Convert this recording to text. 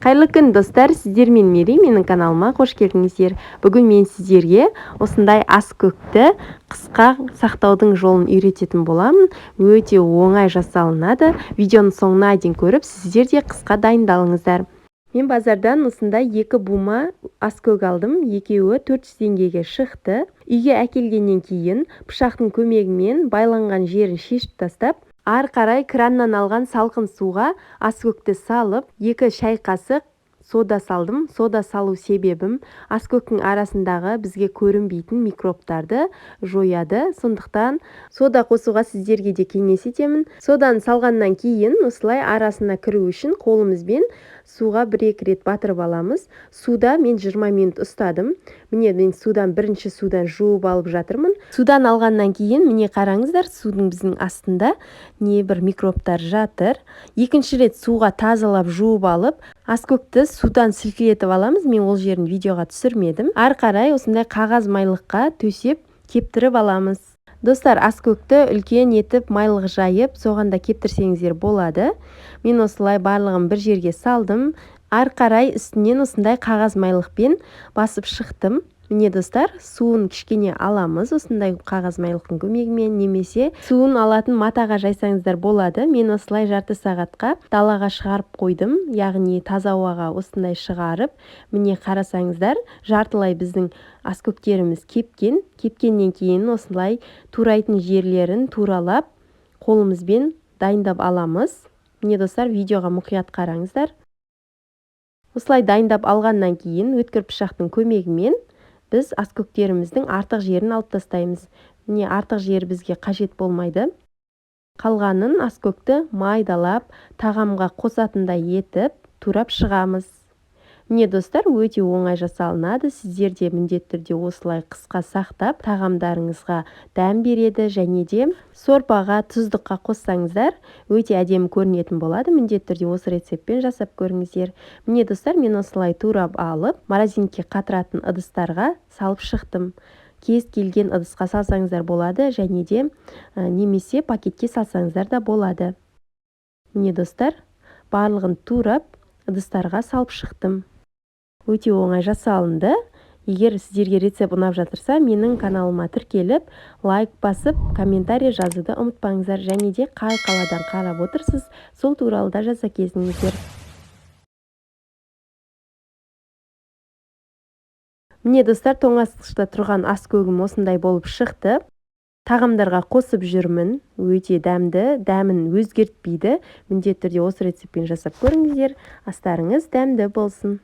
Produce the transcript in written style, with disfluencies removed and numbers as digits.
Қайырлы күн, достар! Сіздермен Мерей, менің каналыма қош келдіңіздер. Бүгін мен сіздерге осындай аскөкті қысқа сақтаудың жолын үйрететін боламын. Өте оңай жасалынады. Видеоның соңына дейін көріп, сіздер де қысқа дайындалыңыздар. Мен базардан осындай екі бума аскөк алдым. Екеуі 400 теңгеге шықты. Үйге әкелгеннен кейін пышақтың көмегімен байланған жерін шешіп тастап, ары қарай краннан алған салқын суға аскөкті салып, 2 шай қасық сода салдым. Сода салу себебім, аскөктің арасындағы бізге көрінбейтін микробтарды жояды. Сондықтан сода қосуға сіздерге де кеңес етемін. Соданы салғаннан кейін осылай арасына кіру үшін қолымызбен суға бір-екі рет батырып аламыз. Суда мен 20 минут ұстадым. Міне, мен судан, бірінші судан жуып алып жатырмын. Судан алғаннан кейін, міне, қараңыздар, судың біздің астында не бір микробтар жатыр. Екінші рет суға тазалап жуып алып, аскөкті судан сілкілетіп аламыз. Мен ол жерін видеоға түсірмедім. Ары қарай осындай қағаз майлыққа төсеп, кептіріп аламыз. Достар, аскөкті үлкен етіп майлық жайып, соған да кептірсеңіздер болады. Мен осылай барлығын бір жерге салдым. Ары қарай үстінен осындай қағаз майлықпен басып шықтым. Міне, достар, суын кішкене аламыз осындай қағаз майлықтың көмегімен немесе суын алатын матаға жайсаңыздар болады. Мен осылай жарты сағатқа далаға шығарып қойдым, яғни таза ауаға осындай шығарып. Міне, қарасаңыздар, жартылай біздің аскөктеріміз кепкен. Кепкеннен кейін осылай турайтын жерлерін туралап, қолымызбен дайындап аламыз. Міне, достар, видеоға мұқият қараңыздар. Осылай дайындап алғаннан кейін өткір пышақтың көмегімен біз аскөктеріміздің артық жерін алып тастаймыз. Міне, артық жері бізге қажет болмайды. Қалғанын аскөкті майдалап, тағамға қосатындай етіп турап шығамыз. Міне, достар, өте оңай жасалынады. Сіздер де міндетті түрде осылай қысқа сақтап, тағамдарыңызға дәм береді және де сорпаға, тұздыққа қоссаңыздар, өте әдемі көрінетін болады. Міндетті түрде осы рецептпен жасап көріңіздер. Міне, достар, мен осылай турап алып, морозилкке қатыратын ыдыстарға салып шықтым. Кез келген ыдысқа салсаңыздар болады және де немесе пакетке салсаңыздар да болады. Міне, достар, барлығын турап, ыдыстарға салып шықтым. Өте оңай жасалынды. Егер сіздерге рецепт ұнап жатырса, менің каналыма тіркеліп, лайк басып, комментарий жазуды ұмытпаңыздар және де қай қаладан қарап отырсыз, сол туралы да жаза кетіңіздер. Міне, достар, тоңазытқышта тұрған аскөгім осындай болып шықты. Тағамдарға қосып жүрмін. Өте дәмді, дәмін өзгертпейді. Міндетті түрде осы рецептпен жасап көріңіздер. Астарыңыз дәмді болсын.